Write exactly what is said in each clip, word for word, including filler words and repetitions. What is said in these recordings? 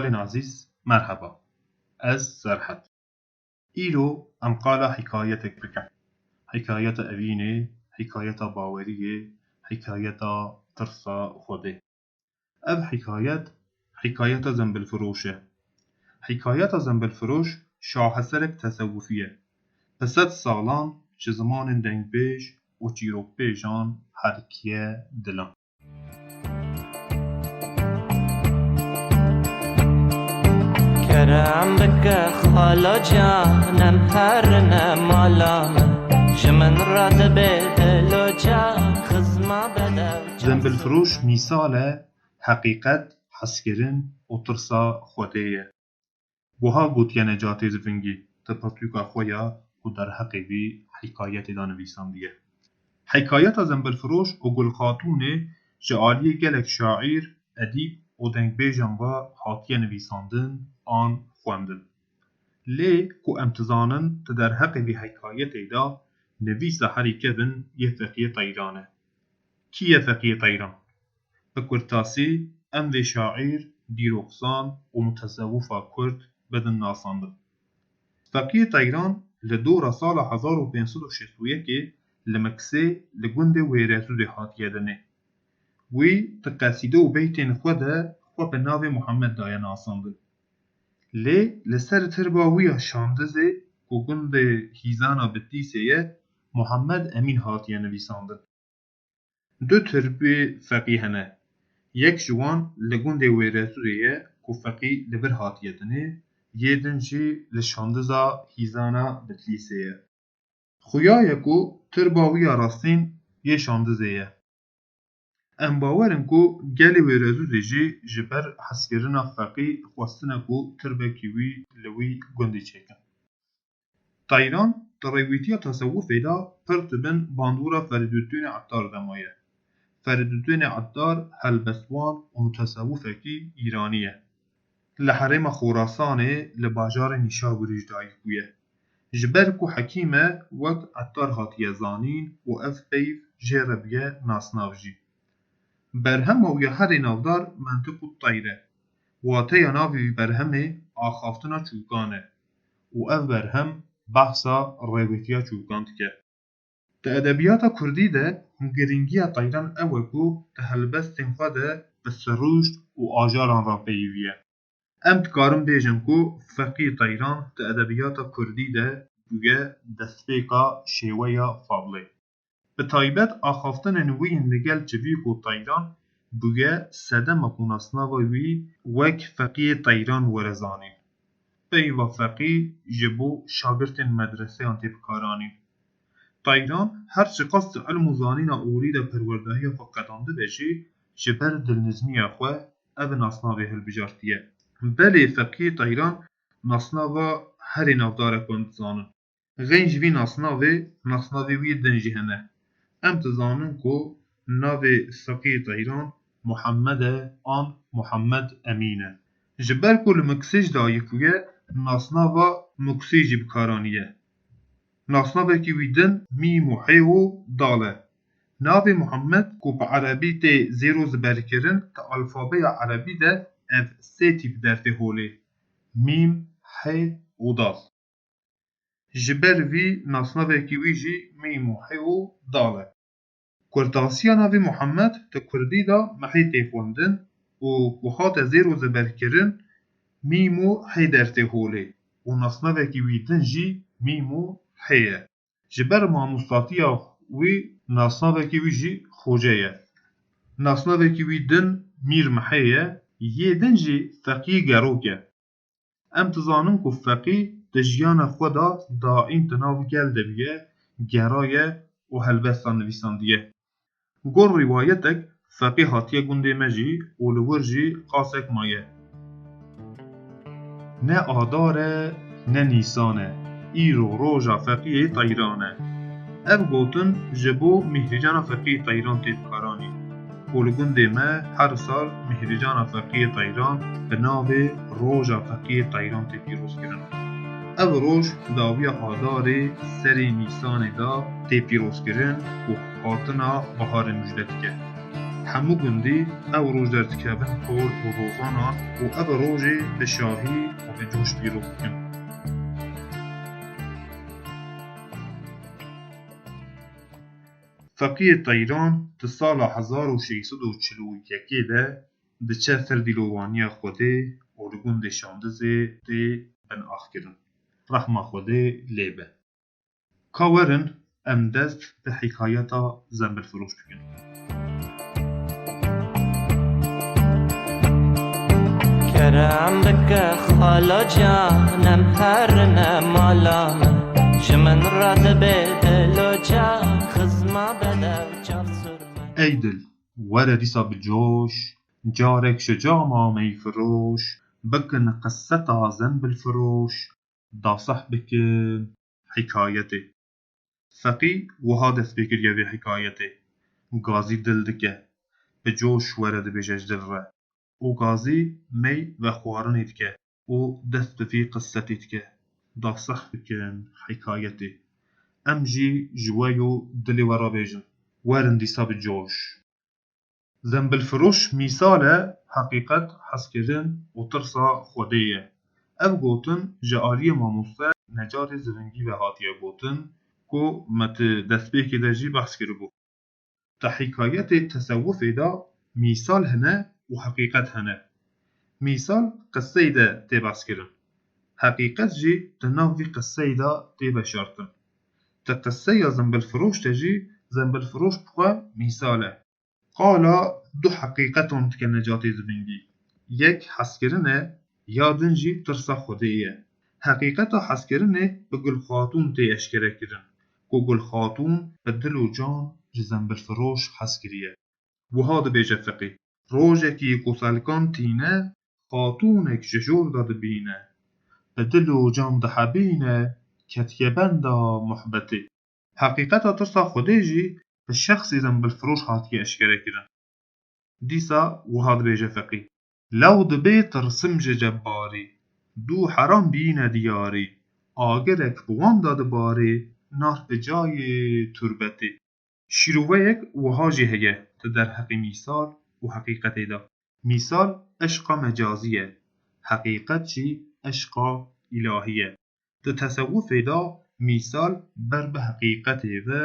Guhdarên azîz, merheba. Ez Serhed. Îro em qala hikayetek bikin. Hikayeta evînê, hikayeta baweriyê, hikayeta tirsa Xwedê. Ev hikayet, hikayeta Zembilfiroş e. Hikayeta Zembilfiroş şaheserek tesewufî ye. Bi sed salan ji zimanên dengbêj û çîrokbêjan herkiye dilan. Kerem bike xalo can, em herine mala min. Ji min re dibe dilo can, xizma bedew can. Zembilfiroş mîsal e, heqîqet, hezkirin û tirsa Xwedê ye. Buha gotiye Necatê Zivingî di pirtûka xwe ya ku derheqê vî hikayetê de nivîsandiye. Hikayeta Zembilfiroş û Gulxatûnê ji aliyê gelek şaîr, edîb û dengbêjan ve hatiye nivîsandin an xwendin. Lê ku em dizanin di derheqê vî hikayetê de nivîsa herî kevin yê Feqiyê Teyran e. Kî ye Feqiyê Teyran? Bi kurtasî, em vê şaîr, dîrokzan û mutesewifa kurd bidin nasandin. Feqiyê Teyran li dora sala hezar û pênc sed û şêst û yekê li Miksê li gundê Wêrezûdê hatiye dinê. Wî di qesîde û beytên xwe de xwe bi navê Muhammed daye nasandin. Lê li ser tirba wî ya şandizê ku gundê Hîzana Bitlîsê ye, Muhammed Emîn hatiye nivîsandin. Du tirbê Feqî hene. Yek ji wan li gundê Wêrezûrê ye ku Feqî li vir hatiye dinê, yê din jî li şandiza Hîzana Bitlîsê ye. Xuya ye ku tirba wî ya rastîn yê şandizê ye. Em bawer in ku gelê Wêrezûrê jî ji ber hezkirina Feqî xwestine ku tirbekî wî li wî gundê çêkin. Teyran di rêwîtiya tesewufê de pir di bin bandora Ferîdûddînê Ettar de maye. Ferîdûddînê Ettar helbestwan û mutesewifekî îranî ye. Li herêma Xorasanê li bajarê Nîşaburî ji dayik bûye. Ji ber ku hekîm e, wek Ettar hatiye zanîn û ev peyv jê re bûye nasnav jî. Berhema wî ya herî navdar Mentiqût Teyr e. Wateya navê vî berhemê axaftina çûkan e û ev berhem behsa rêwîtiya çûkan dike. Di edebiyata kurdî de girîngiya Teyran ew e ku di helbestên xwe de bi sirûşt û ajaran re peyivî ye. Em dikarin bêjin ku Feqî Teyran di edebiyata kurdî de bûye destpêka şêweya fablê. Bi taybet axaftinên wî yên li gel Çivîk û Teyran bûye sedema ku nasnava wî wek Feqiyê Teyran were zanîn. Peyva Feqî ji bo şagirtên medreseyan tê bikaranîn. Teyran her çiqas di ilm û zanîna olî de perwerdahiya xwe qedandibe jî, ji ber dilnizmiya xwe ev nasnavê hilbijartiye. Belê Feqiyê Teyran nasnava herî navdar e ku em dizanin. Xênc vî nasnavê, nasnavê wî din jî hene. Em dizanin ku navê Feqiyê Teyran Muhammed e an Muhammed Emîn e. Ji ber ku li Miksê ji dayik bûye, nasnava Miksê jî bi kar aniye. Nasnavekî wî din mîm û hê û dal e. Navê Muhammed ku bi erebî tê zêr û ziber kirin, di alfabeya erebî de ev sê tîp dertê holê: mîm, hê û dal. Ji ber vî nasnavekî wî jî mîm û hê û dal e. Kurtasiya navê Muhammed di kurdî de mehê tê xwendin û ku hate zêr û zeber kirin, mîm û hê dertê holê û nasnavekî wî din jî mîm û hê ye. Ji ber mamostatiya wî nasnavekî wî jî Xoce ye. Nasnavekî wî din Mîr Mihê ye, yê din jî Feqî Gerok e. Em dizanin ku Feqî di jiyana xwe de daîm di nav gel de bûye, geraye û helbestan nivîsandiye. Gor rîwayetek Feqî hatiye gundê me jî û li wir jî qasek maye. Ne Adar e, ne Nîsan e, îro roja Feqiyê Teyran e. Ev gotin ji bo Mîhrîcana Feqiyê Teyran tê bikaranîn û li gundê me her sal Mîhrîcana Feqiyê Teyran bi navê Roja Feqiyê Teyran tê pîrozkirin. Ev roj dawiya Adarê serê Nîsanê de tê pîrozkirin û hatina biharê mujde dike. Hemû gundî ew roj derdikevin kol û rozanan û ev rojê bi şahî û bi coş pîroz dikin. Feqiyê Teyran di sala hezar û şeş sed û çil û yekê de diçe ser dîlovaniya Xwedê û li gundê Şandizê tê bin axkirin. Rehma Xwedê lê be. Ka werin em dest bi hikayeta Zembilfiroş bikin. Kerem bike xala canem, herine mala min, ji min re dibe dilo can, xizma bedew çav surme. Ey dil, were dîsa bi coş, carek ji cama meyfiroş, bikin qiseta Zembilfiroş, daseh bikin hikayetê. Feqî wiha dest pê kiriye vê hikayetê. Gazî dil dike, bi coş were dibêje ji dil re. Û gazî mey vexwarinê dike û dest bi vî qisetê dike. Daseh bikin hikayetê. Em jî ji we yo dilê we re bêjin. Werin dîsa bi coş. Zembilfiroş mîsal e, heqîqet hezkirin û tirsa Xwedê ye. Ev gotin ji aliyê mamoste Necarê Zivingî ve hatiye gotin ku me ti destpêkê de jî behs kiribû. Di hikayetê tesewufê de mîsal hene û heqîqet hene. Mîsal qiseyê de tê behs kirin. Heqîqet jî di nav vî qiseyê de tê veşartin. Di qiseya Zembilfiroş de jî Zembilfiroş bi xwe mîsal e. Qala du heqîqetan dike Necatê Zivingî. Yek hezkirin e, ya din jî tirsa Xwedê ye. Heqîqeta hezkirinê bi Gulxatûn tê eşkere kirin, ku Gulxatûn bi dil û can ji Zembilfiroş hez kiriye. Wiha dibêje Feqî: Rojekî ku selkan tîne, xatûnek ji jor de dibîne. Bi dil û can dihebîne, ketiye benda muhbetê. Heqîqeta tirsa Xwedê jî bi şexsê Zembilfiroş hatiye eşkere kirin. Dîsa wiha dibêje Feqî: Lew dibê tirsim ji cebbarî, dû heram bîne diyarî, agirek bi wan de dibarê, nar bi cayê turbetê. Şîroveyek wiha jî heye di derheqê mîsal û heqîqetê de. Mîsal eşqa mecazî ye, heqîqet jî eşqa îlahî ye. Di tesewufê de mîsal ber bi heqîqetê ve,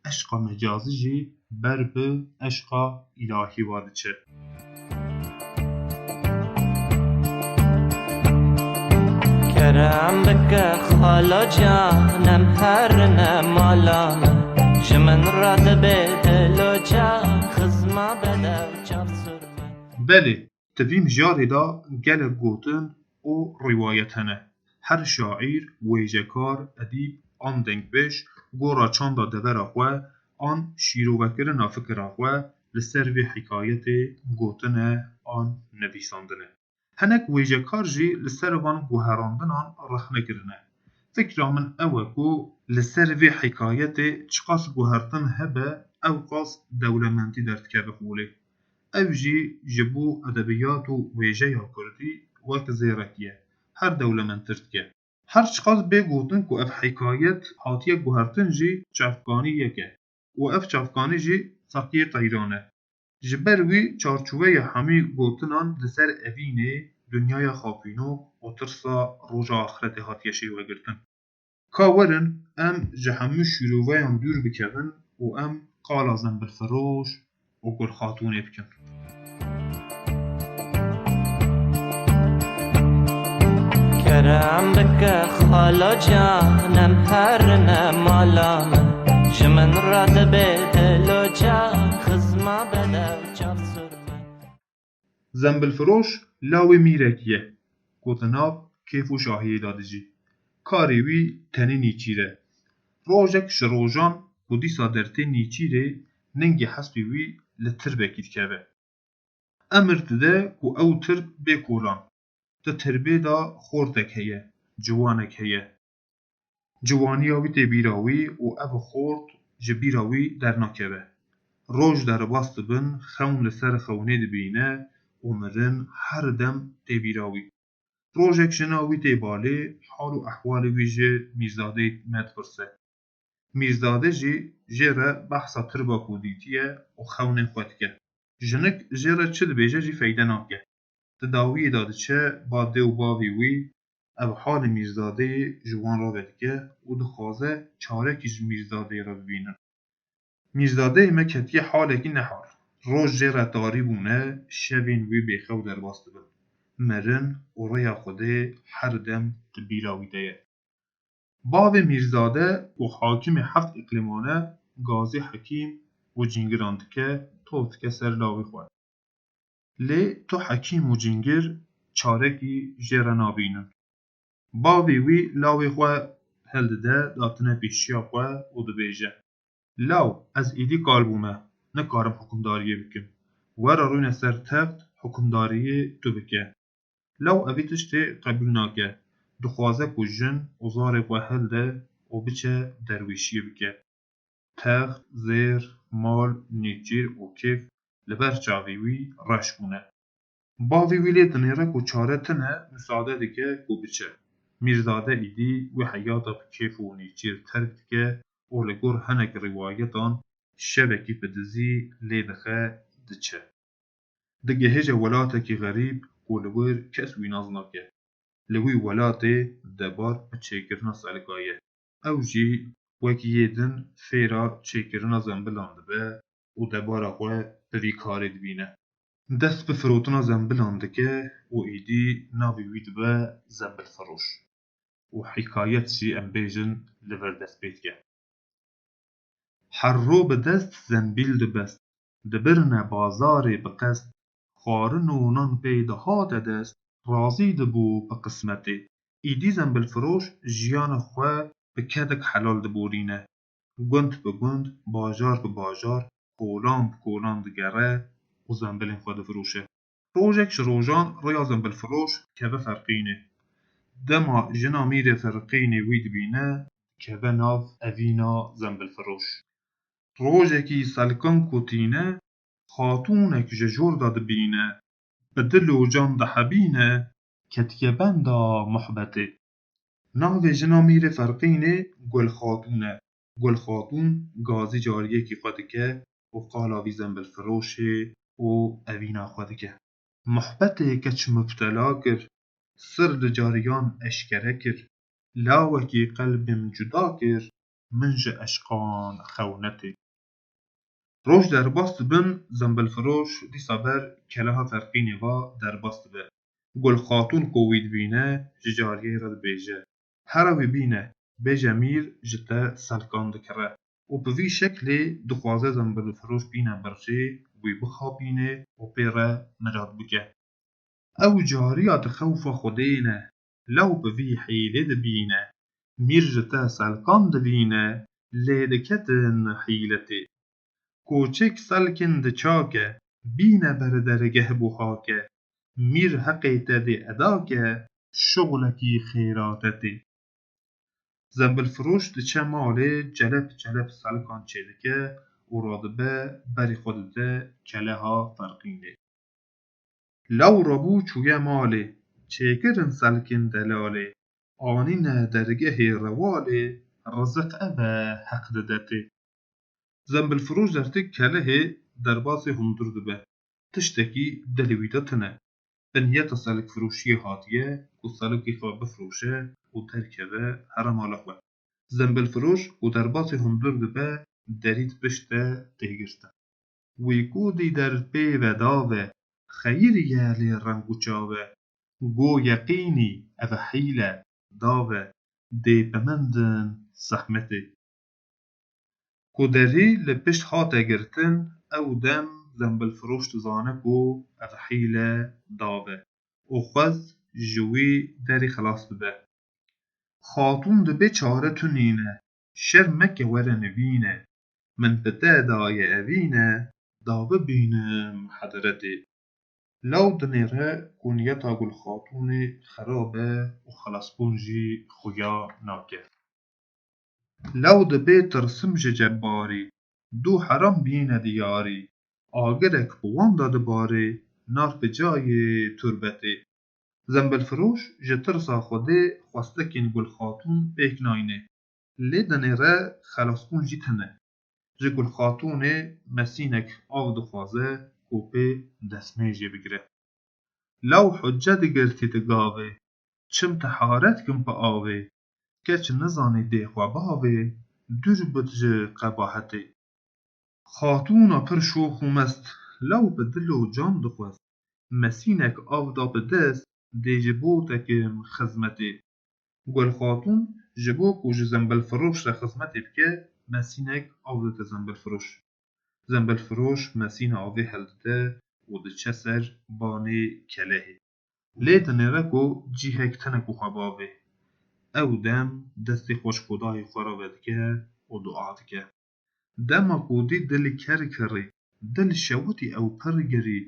eşqa mecazî jî ber bi eşqa îlahî ve diçe. Kerem bike xala canem, herine mala min, ji min re dibe dilo can, xizma bedew çav surme. Belê, di vî mijarê de gelek gotin û rîwayet hene. Her şaîr, wêjekar, edîb an dengbêj gora çanda devera xwe an şîrovekirina fikira xwe li ser vê hikayetê gotine an nivîsandine. Hinek wêjekar jî li ser van guherandinan rexne kirine. Fikra min ew e ku li ser vê hikayetê çiqas guhertin hebe, ewqas dewlemendî derdikeve holê. Ev jî ji bo edebiyat û wêjeya kurdî wek zêrekî ye, her dewlemendtir dike. Her çiqas bê gotin ku ev hikayet hatiye guhertin jî çavkanî yek e û ev çavkanî jî Feqiyê Teyran e. Ji ber wî çarçoveya hemî gotinan li ser evînê, dinyaya xapînok û tirsa roja axretê hatiye şêwegirtin. Ka werin em ji hemû şîroveyan dûr bikevin û em qala Zembilfiroş û Gulxatûnê bikin. Kerem bike xala canem, herine mala min, ji min re dibe dilo can, xizma bedew çav surme. Zembilfiroş lawê mîrekî ye ku di nav kêf û şahiyê de dijî. Karê wî tenê nîçîr e. Rojek ji rojan ku dîsa dertê nîçîrê, ningê hespê wî li tirbekî dikeve. Emir dide ku ew tirb bê kolan. Di tirbê de xortek heye, ciwanek heye. Ciwaniya wî tê bîra wî û ev xort ji bîra wî dernakeve. Roj derbas dibin, xewn li ser xewnê dibîne û mirin her dem tê bîra wî. Rojek jina wî tê balê, hal û ehwalê wî ji Mîrzadeyê me dipirse. Mîrzade jî jê re behsa tirba ku dîtiye û xewnên xwe dike. Jinik jê re çi dibêje jî feyde nake. Di dawiyê de diçe ba dê û bavê wî, ev halê Mîrzadeyê ji wan re vedike û dixwaze çarekî ji Mîrzadeyê re bibînin. Mîrzadeyê me ketiye halekî nehal. Roj jê re tarî bûne, şevên wî bêxew derbas dibin. Mirin û rêya Xwedê her dem di bîra wî de ye. Bavê Mîrzade ku hakimê heft îqlîman e, gazî hekîm û cîngiran dike, top dike ser lawê xwe. Lê tu hekîm û cîngir çarekî jê re nabînin. Bavê wî lawê xwe hildide, datine pêşiya xwe û dibêje: Law, ez êdî kal bûme, nikarim hukimdariyê bikim. Were rûne ser text, hukimdariyê tu bike. Law evî tiştê qebûl nake. Dixwaze ku jin û zarê xwe hilde û biçe derwêşiyê bike. Text, zêr, mal, nêçîr û kêf li ber çavê wî reş bûne. Bavê wî lê dinêre ku çare tune, misade dike ku biçe. Mîrzade êdî wê heyata bi kêf û nêçîr terk dike û li gor hinek rîwayetan şevekî bi dizî lê dixe, diçe. Digihêje welatekî xerîb ku li wir kes wî nas nake. Li wî welatê debar bi çêkirina selika ye. Ew jî wek yê din fêra çêkirina zembilan dibe û debara xwe bi vî karê dibîne. Dest bi firotina zembilan dike û êdî navê wî dibe Zembilfiroş. Û hikayet jî, em bêjin, li vir dest pê dike. Her ro bi dest zembîl dibest, dibirine bazarê bi qest, xwarin û nan pê dihate dest, razî dibû bi qismetê. Îdî Zembilfiroş jiyana xwe bi kedek helal diborîne. Gund bi gund, bajar bi bajar, kolan bi kolan digere û zembilên xwe difiroşe. Rojek ji rojan rêya Zembilfiroş keve Ferqînê. Dema jina Mîrê Ferqînê wî dibîne, dikeve nav evîna Zembilfiroş. Rojekî selkan ku tîne, xatûnek ji jor de dibîne, bi dil û can dihebîne, ketiye benda muhbetê. Navê jina Mîrê Ferqînê Gulxatûn e. Gulxatûn gazî cariyekî xwe dike û qala vî Zembilfiroşê û evîna xwe dike. Muhbetê keç mubtela kir, sir li cariyan eşkere kir. Lawekî qelbim cuda kir, min ji eşqan xewnetê. Roj derbas dibin, Zembilfiroş dîsa ber keleha Ferqînê va derbas dibe. Gulxatûn ku wî dibîne, ji cariyê re dibêje: Here wî bîne, bêje mîr ji te selkan dikire. Û bi vî şeklê dixwaze Zembilfiroş bîne birçî, wî bixapîne û pê re mirat bike. Ew cariya di xewfa Xwedê ne, law bi vî hîlê dibîne. Mîr ji te selkan dibîne, lê diketin hîletê. Koçek selkin di çake, bîne ber dergeh buhake. Mîr heqê te dê eda ke, şuxlekî xêra te tê. Zembilfiroş diçe malê, celep celep selkan çêdike û radibe berê xwe dide keleha Ferqînê. Law rabû çûye malê, çêkirin selkên delalê, anîne dergehê rewalê, riziq ev e heq dide tê. Zembilfiroş dertê kelehê derbasê hundir dibe. Tiştekî dilê wî de tune. Bi niyeta selikfiroşiyê hatiye ku selikê xwe bifiroşe û derkeve here mala xwe. Zembilfiroş ku derbasê hundir dibe, derî di pişt de tê girtin. Wî ku dî derd pê ve dave, xeyirî ye lê reng û çav e. Go yeqînî ev hîle, dave, dê bimendin zehmetê. Ku derî li pişt hate girtin, ew dem Zembilfiroş dizane ku ev hîle, dave û xwest ji wî derî xilas bibe. Xatûn dibê çare tu nîne, şerm meke were nivîne. Min bi te daye evîne, da bibînim hediretê. Law dinêre ku niyeta Gulxatûnê xerab e û xelasbûn jî xuya nake. Law dibê tirsim ji cebbarî, du heram bîne diyarî. Agirek bi wan de dibarê, nar bi cayê turbetê. Zembilfiroş ji tirsa Xwedê xwestekên Gulxatûn pêk nayne. Lê dinêre xelasbûn jî tune. Ji Gulxatûnê mesînek av dixwaze, ku pê destmêjê bigire. Law hucce digirtî di gavê, çim teharet kim bi avê, keç nizanî dê xwe bavê, dûr bit ji qebahetê. Xatûna pir şox û mest, law bi dil û can dixwest, mesînek av da bi dest, dê ji bo te kim xizmetê. Gulxatûn ji bo ku ji zembilfiroş re xizmetê bike, mesînek av dide zembilfiroş. Zembilfiroş mesîna avê heldide û diçe ser banê kelehê. Lê dinêre ku cihek tune ku xwe bavê. Ew dem destê xwe ji xwedayê xwe re vedike û dua dike. Dema ku dî dil ker kirî, dil şewitî ew pir girî,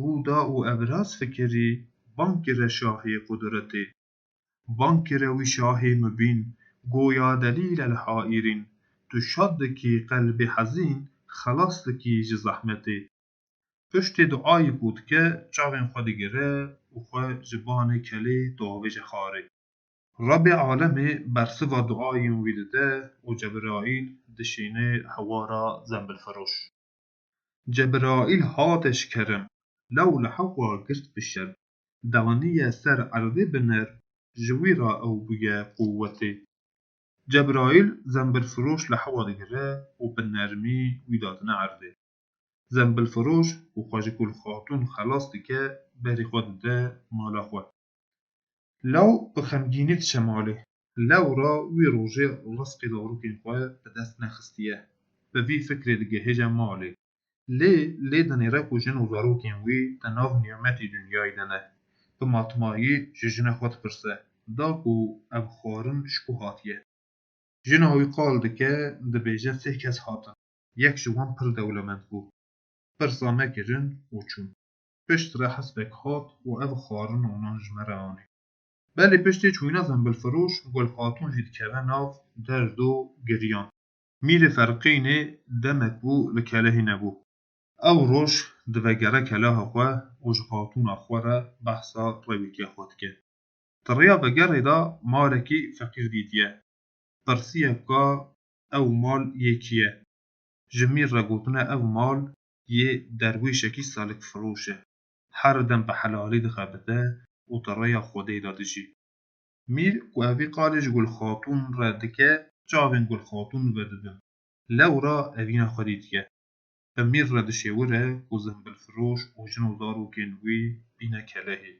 rû da û ev rast fikirî, bang kire şahê qudretê. Bang kire wî şahê mubîn, goya delîl el haîrîn, tu şad dikî qelbê hezîn, xelas dikî ji zehmetê. Piştê duayê ku dike, çavên xwe digire û xwe ji banê kelê diavêje xarê. Rebê alemê bersiva duayên wî dide û Cebraîl dişîne hewara zembilfiroş. Cebraîl hate ji kerem, lew li hewa girt bi şerm, daniye ser erdê bi nerm, ji wî re ew bûye quwetê. Cebraîl zembilfiroş li hewa digire û bi nermî wî datine erdê. Zembilfiroş ku xwe ji Gulxatûn xelas dike, berê xwe dide mala xwe. Law bi xemgînî diçe malê. Lewra wî rojê rizqê zarokên xwe bi dest nexistiye. Bi vî fikrê digihêje malê. Lê, lê dinêre ku jin û zarokên wî di nav nîmetî dinyayî de ne. Bi matmayî ji jina xwe dipirse, da ku ev xwarin ji ku hatiye? Jina wî qal dike, dibêje sê kes hatin. Yek ji wan pir dewlemend bû. Pirsa me kirin û çûn. Piştre hespek hat û ev xwarin û nan ji me re anî. Belê piştê çûyîna zembilfiroş, Gulxatûn jî dikeve nav derd û giriyan. Mîrê Ferqînê demek bû li kelehê nebû. Ew roj divegere keleha xwe û ji xatûna xwe re behsa rewîtiya xwe dike. Di rêya vegerê de malekî feqîr dîtiye. Pirsiye ka ew mal yê kî ye? Ji mîr re gotine ev mal yê derwêşekî salikfiroş e. Her dem bi helalî dixebite û di rêya Xwedê de dijî. Mîr ku evî qalê ji Gulxatûn re dike, çavên Gulxatûn vedidin. Lewra evîna xwe dîtiye. Bi mîr re dişêwire ku zembilfiroş û jin û zarokên wî bîne kelehê.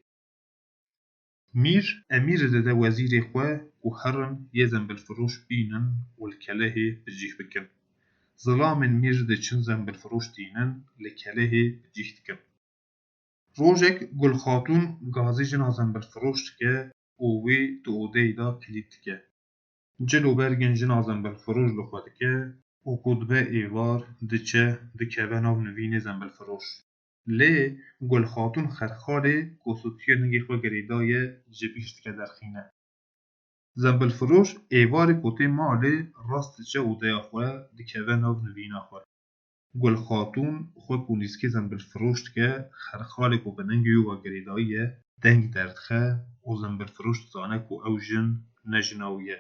Mîr emîr dide wezîrê xwe ku herin yê zembilfiroş bînin û li kelehê bi cih bikin. Zilamên mîr diçin zembilfiroş tînin, li kelehê bi cih dikin. Rojek Gulxatûn gazî jina zembilfiroş dike û wî di odeyê de kilît dike. Cil û bergên jina zembilfiroş li xwe dike û ku dibe êvar, diçe, dikeve nav nivînê zembilfiroş. Lê Gulxatûn xerxalê ku sutiyê ningê xwe girêdaye ji bîr dike derxîne. Zembilfiroş êvarê ku tê malê rast diçe odeya xwe, dikeve nav nivîna xwe. Gulxatûn xwe ku nîskê zembilfiroş dike, xerxalê ku bi ningê wî ve girêdayî ye, deng derdixe û zembilfiroş dizane ku ew jin ne jina wî ye.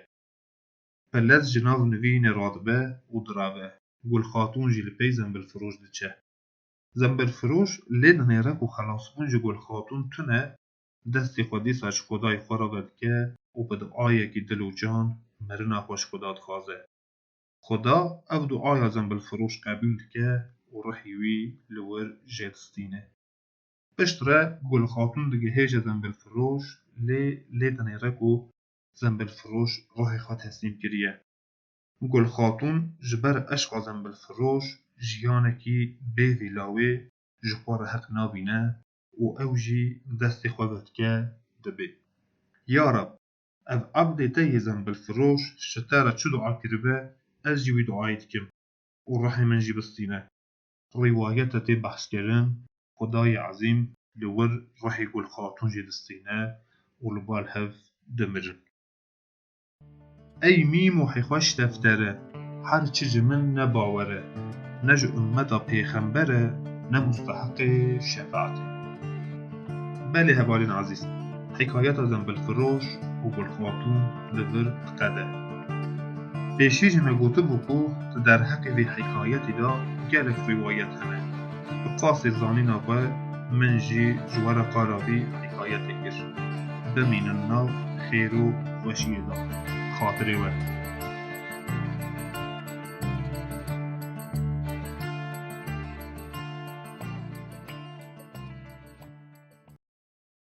Bi lez ji nav nivînê radibe û direve. Gulxatûn jî li pey zembilfiroş diçe. Zembilfiroş lê dinêre ku xelasbûn ji Gulxatûn tune, destê xwe dîsa ji Xwedayê xwe re vedike û bi duayekî dil û can mirina xwe ji Xweda dixwaze. Xweda ev duaya zembilfiroş qebûl dike û rihî wî li wir jê distîne. Piştre Gulxatûn digihêje zembilfiroş, lê lê dinêre ku zembilfiroş ruhê xwe teslîm kiriye. Gulxatûn ji ber eşqa zembilfiroş jiyanekî bê vî lawê ji xwe re heq nabîne û ew jî destê xwe vedike dibê. Ya Reb, ev ebdê te yê zembilfiroş ji te re çi dua kiribe, ez jî wî duayê dikim û rihê min jî bistîne. Rîwayete tê behskirin, Xwedayê Ezîm li wir rihê Gulxatûn jî distîne û li bal hev dimirin. Ey mîm û hêxweş deftere, her çi ji min ne bawer e, ne ji ummeta pêxember e, ne musteheqê şefaet e. Belê hevalên ezîz, hikayeta Zembilfiroş û Gulxatûn li vir diqede. Pêşî jî me gotibû ku di derheqê vê hikayetê de gelek rîwayet hene. Bi qasê zanîna xwe min jî ji we re qala vî hikayetê kir. Bimînin nav xêr û xweşiyê de. Xatirê we.